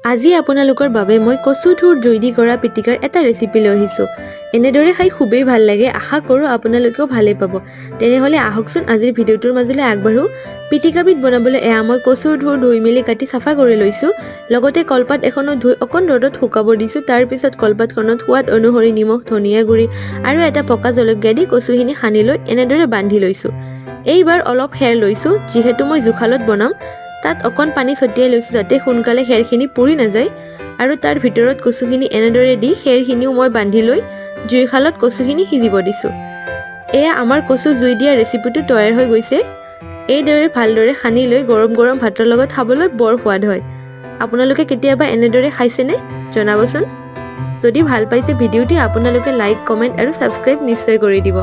আজি আপোনালোকৰ বাবে মই কচু থুৰ জুই দি কৰা পিটিকাৰ এটা ৰেচিপি লৈ আহিছোঁ। এনেদৰে খাই খুবেই ভাল লাগে। আশা কৰোঁ আপোনালোকেও ভালেই পাব। তেনেহ'লে আহকচোন, আজিৰ ভিডিঅ'টোৰ মাজলৈ আগবাঢ়ো। পিটিকাবিধ বনাবলৈ এয়া মই কচুৰ থুৰ ধুই মেলি কাটি চাফা কৰি লৈছোঁ। লগতে কলপাত এখনো ধুই অকণ ৰ'দত শুকাব দিছোঁ। তাৰপিছত কলপাতখনত সোৱাদ অনুসৰি নিমখ, ধনিয়া গুড়ি আৰু এটা পকা জলকীয়া দি কচুখিনি সানি লৈ এনেদৰে বান্ধি লৈছোঁ। এইবাৰ অলপ খেৰ লৈছোঁ। যিহেতু মই জুইশালত বনাম, তাত অকণ পানী ছটিয়াই লৈছোঁ, যাতে সোনকালে খেৰখিনি পুৰি নাযায়। আৰু তাৰ ভিতৰত কচুখিনি এনেদৰে দি খেৰখিনিও মই বান্ধি লৈ জুইশালত কচুখিনি সিজিব দিছোঁ। এয়া আমাৰ কচু জুই দিয়া ৰেচিপিটো তৈয়াৰ হৈ গৈছে। এইদৰে ভালদৰে সানি লৈ গৰম গৰম ভাতৰ লগত খাবলৈ বৰ সোৱাদ হয়। আপোনালোকে কেতিয়াবা এনেদৰে খাইছেনে? জনাবচোন। যদি ভাল পাইছে ভিডিঅ'টি, আপোনালোকে লাইক, কমেণ্ট আৰু ছাবস্ক্ৰাইব নিশ্চয় কৰি দিব।